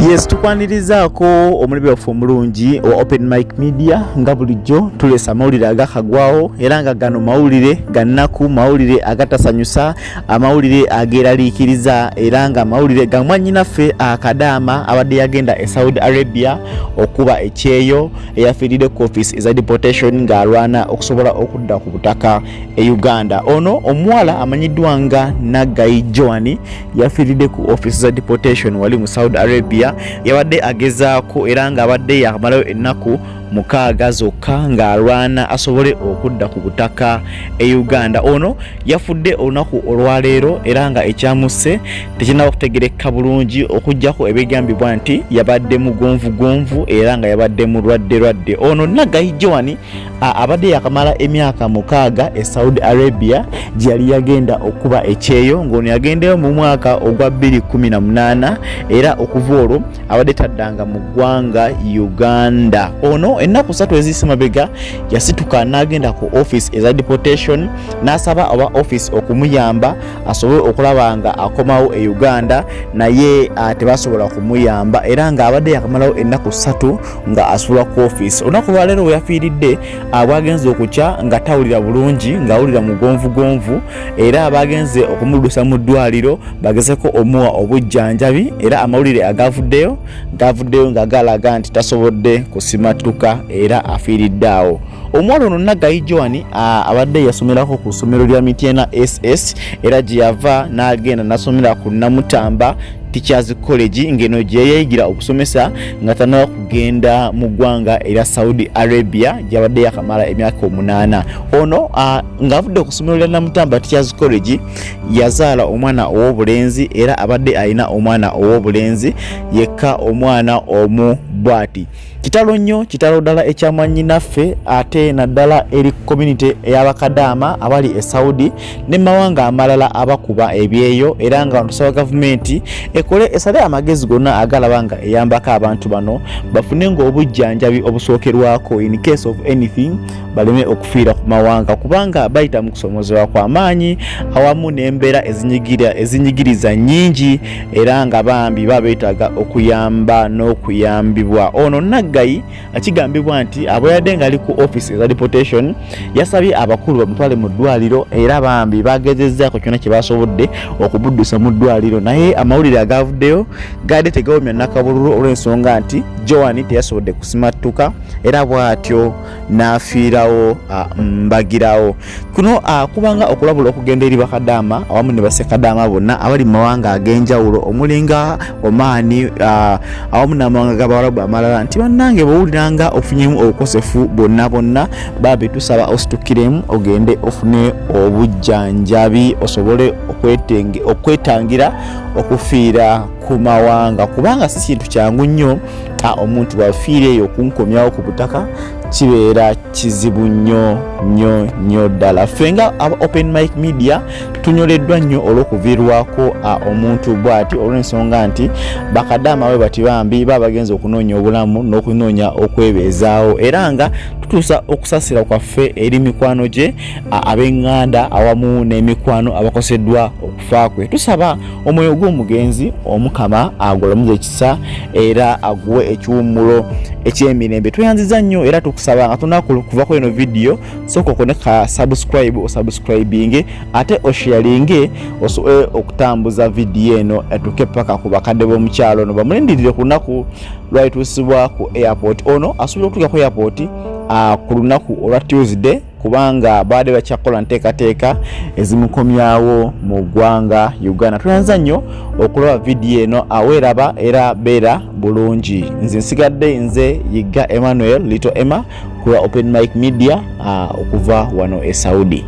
Yes, tukwanirizaako omulibi waffe omulungi owa Open Mic Media. Nga bulijjo tuleesa amawulire agakagwawo, era nga gano mawulire gannaku, mawulire agatasanyusa, amawulire ageeraliikiriza, era nga amawulire ga mwannyinaffe akadaama abadde yagenda e Saudi Arabia okuba ekyeyo, eyafiiridde ku office eza deportation ng'alwana okusobola okudda ku butaka e Uganda. Ono omuwala amanyiddwa nga Naggayi Joan yafiiridde ku office za deportation wali mu Saudi Arabia. Yabadde agezaako era ng'abadde yakamalayo ennaku 6 zokka ng'alwana asobole okudda ku butaka e Uganda. Ono yafudde olunaku olwaleero, era nga ekyamusse tekinnaba kutegerekka bulungi, okuggyako ebigambibwa nti yabadde mugonvugonvu era nga yabadde mulwadde lwadde. Ono Naggayi Joan abadde yakamala emyaka 6 e Saudi Arabia gye yali yagenda okuba ekyeyo, ng'ono yagendeyo mu mwaka ogwa 2018, era okuva olwo abadde taddanga mu ggwanga Uganda. Ono ennaku 3 eziyise mabega yasituka n'agenda ku office eza deportation n'asaba oba office okumuyamba asobole okulaba nga akomawo e Uganda, naye tebasobola kumuyamba, era ng'abadde yakamalawo ennaku 3 nga asula ku office. Olunaku lwaleero we yafiiridde, bwagenze okukya nga tawulira bulungi, ng'awulira mugonvugonvu, era bagenze okumuddusa mu ddwaliro bagezeko omuwa obujjanjabi, era amawulire agavuddeyo gavuddeyo nga galaga nti tasobodde kusimatuka era afiiridde awo. Omuwala ono Naggayi Joan abadde yasomerako ku ssomero lya Mityana SS, era gye yava n'agenda n'asomera ku Namutamba Teachers College, ng'eno gye yayigira okusomesa nga tannaba kugenda mu ggwanga erya Saudi Arabia gy'abadde yakamala emyaka 8. Ono ng'avudde ku ssomero lya Namutamba Teachers College yazaala omwana ow'obulenzi, era abadde alina omwana ow'obulenzi yekka, omwana omu bw'ati. Kitalo nnyo, kitalo ddala ekya mwannyinaffe, ate naddala eri community ey'abakadaama abali e Saudi ne mawanga amalala abakuba ebyeyo, era nga tusaba gavumenti ekole, esale amagezi gonna agalaba nga eyambako abantu bano bafune ng'obujjanjabi obusookerwako in case of anything, baleme okufiira ku mawanga, kubanga bayita mu kusomozebwa kw'amaanyi awamu n'embeera ezinyigiriza nnyingi, era nga bambi baba beetaaga okuyamba n'okuyambibwa. Ono Naggayi akigambibwa nti abweyadde ng'ali ku office eza deportation yasabye abakulu bamutwale mu ddwaliro, era bambi bagezezzaako kyonna kye basobodde okumuddusa mu ddwaliro, naye amawulire agavuddeyo gaadde tegawomya nakabululu, olw'ensonga nti Joan teyasobodde kusimattuka, era bw'atyo n'afiirawo mbagirawo. Kuno kubanga okulabula okugenda eri bakadaama awamu ne basekadaama bonna abali mu mawanga ag'enjawulo, omulinga Omaani awamu n'amawanga g'Abawarabu amalala, nti bannange, bw'owuliranga ofunyemu obukosefu bwonna bwonna, bambi tusaba ositukiremu ogende ofune obujjanjabi osobole okwetangira okufiira ku mawanga, kubanga si kintu kyangu nnyo omuntu bw'afiira eyo okunkomyawo ku butaka kibeera kizibu nnyo nnyo nnyo ddala. Ffe nga aba Open Mic Media tunyoleddwa nnyo olw'okuviirwako omuntu bw'ati, olw'ensonga nti bakadaama bwe bati bambi baba bagenza okunoonya obulamu n'okunoonya okwebeezaawo, era nga tutuusa okusasira kwaffe eri mikwano gye, ab'eŋŋanda awamu n'emikwano abakoseddwa okufa kwe. Tusaba omwoyo gw'omugenzi Omukama agulamuze ekisa era aguwe ekiwummulo eky'emirembe. Tweyanziza nnyo, era tukusaba nga tunaku kuvako eno vidiyo, sooka okone ka subscribe, osubscribinge ate osharinge, osobole okutambuza vidiyo eno etuuke paka ku bakadde b'omukyalo ono bamulindirire ku lunaku lwalituusibwa ku airport. Ono asobola okutuuka ku airport ku lunaku olwa Tuesday, kubanga baadde bakyakola nteekateeka ezimukomyawo mu ggwanga Uganda. Tweyanza nnyo okulaba vidiyo eno, aweeraba era beera bulungi. Nze nsigadde nze Yiga Emmanuel, Little Emma, kulwa Open Mic Media, okuva wano e Saudi.